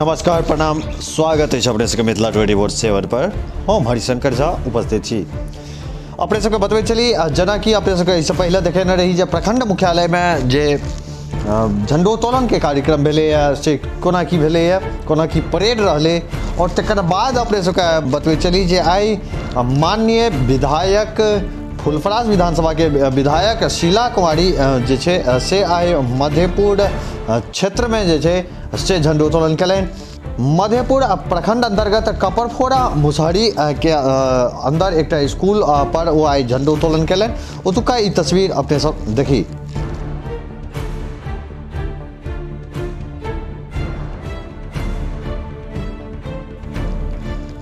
नमस्कार, प्रणाम, स्वागत अछि अपने सबके मिथिला 24/7 पर। हम हरिशंकर झा उपस्थित छी। अपने सबके बतबै छली जेनाकि अपने सबके एहिसँ पहिले देखेने रही जे प्रखंड मुख्यालयमे जे झंडोत्तोलन के कार्यक्रम भेलैए से कोना की भेलैए, कोना की परेड रहलै। और तकर बाद अपने सबके बतबै छली जे आइ माननीय विधायक फुलपरास विधानसभा के विधायक शीला कुमारी जे छै से आइ मधेपुर क्षेत्रमे जे छै से झंडोत्तोलन केलनि। मधेपुर प्रखंड अंतर्गत कपरफोड़ा मुसहरी के अंदर एकटा स्कूल पर ओ आइ झंडोत्तोलन केलनि। ओतुका ई तस्वीर अपने सब देखी।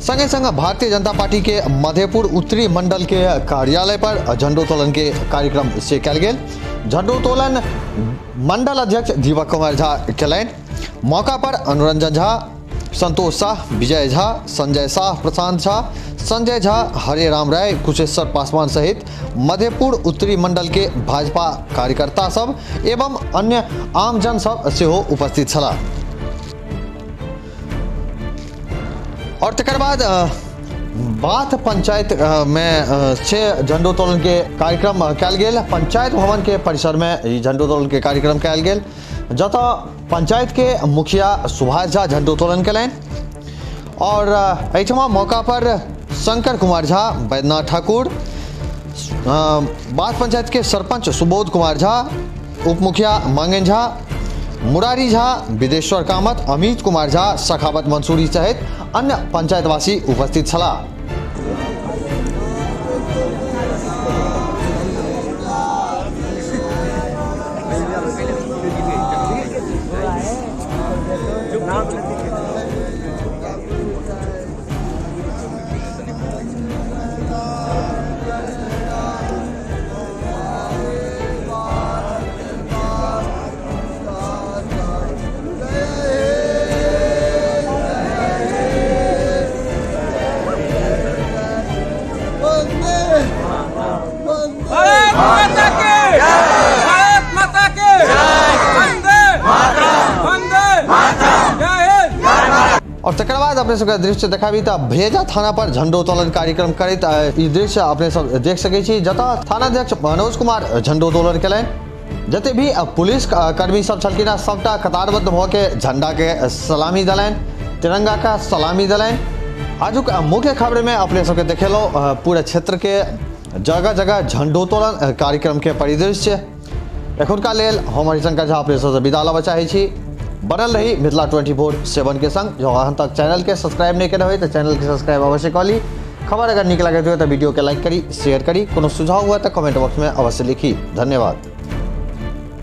संगे संग भारतीय जनता पार्टी के मधेपुर उत्तरी मंडल के कार्यालय पर झंडोत्तोलन के कार्यक्रम से कयल गेल। झंडोत्तोलन मंडल अध्यक्ष दीपक कुमार झा केलनि। मौका पर अनुरंजन झा, संतोष शाह, विजय झा, संजय शाह, प्रशांत झा, संजय झा, हरे राम राय, कुशेश्वर पासवान सहित मधेपुर उत्तरी मंडल के भाजपा कार्यकर्ता सब एवं अन्य आमजन सब सेहो उपस्थित छलाह। और तकर बाद बाथ पंचायत में से झंडोत्तोलन के कार्यक्रम कयल गेल। पंचायत भवन के परिसर में ई झंडोत्तोलन के कार्यक्रम कयल गेल, जतऽ पंचायत के मुखिया सुभाष झा झंडोत्तोलन केलनि। और एहिठमा मौका पर शंकर कुमार झा, बैद्यनाथ ठाकुर, बाथ पंचायत के सरपंच सुबोध कुमार झा, उप मुखिया मांगन झा, मुरारी झा, विदेश्वर कामत, अमित कुमार झा, सखावत मंसूरी सहित अन्य पंचायतवासी उपस्थित छलाह। भारत माता के, भारत माता के, वंदे वंदे, जय हिंद। और तकर बाद अपने सबके दृश्य देखाबी तऽ भेजा थाना पर झंडोत्तोलन कार्यक्रम करैत ई दृश्य अपने सब देख सकै छी, जतऽ थानाध्यक्ष मनोज कुमार झंडोत्तोलन केलनि। जते भी पुलिस कर्मी सब छलखिन हँ सबटा कतारबद्ध भऽ के झंडा के सलामी देलनि, तिरंगा के सलामी देलनि। आजुक मुख्य खबर में अपने सबके देखेलहुँ पूरा क्षेत्र के जगह जगह झंडोत्तोलन कार्यक्रम के परिदृश्य। एखुनका लेल हम हरिशंकर झा अपने सबसँ विदा लेबऽ चाहै छी। बनल रही मिथिला 24/7 के संग। जँ अखन तक चैनल के सब्सक्राइब नहीं केने होय तऽ चैनल के सब्सक्राइब अवश्य कऽ ली। खबर अगर नीक लगैत हुए तऽ वीडियो के लाइक करी, शेयर करी। कोनो सुझाव हुए तऽ कमेंट बॉक्स में अवश्य लिखी। धन्यवाद।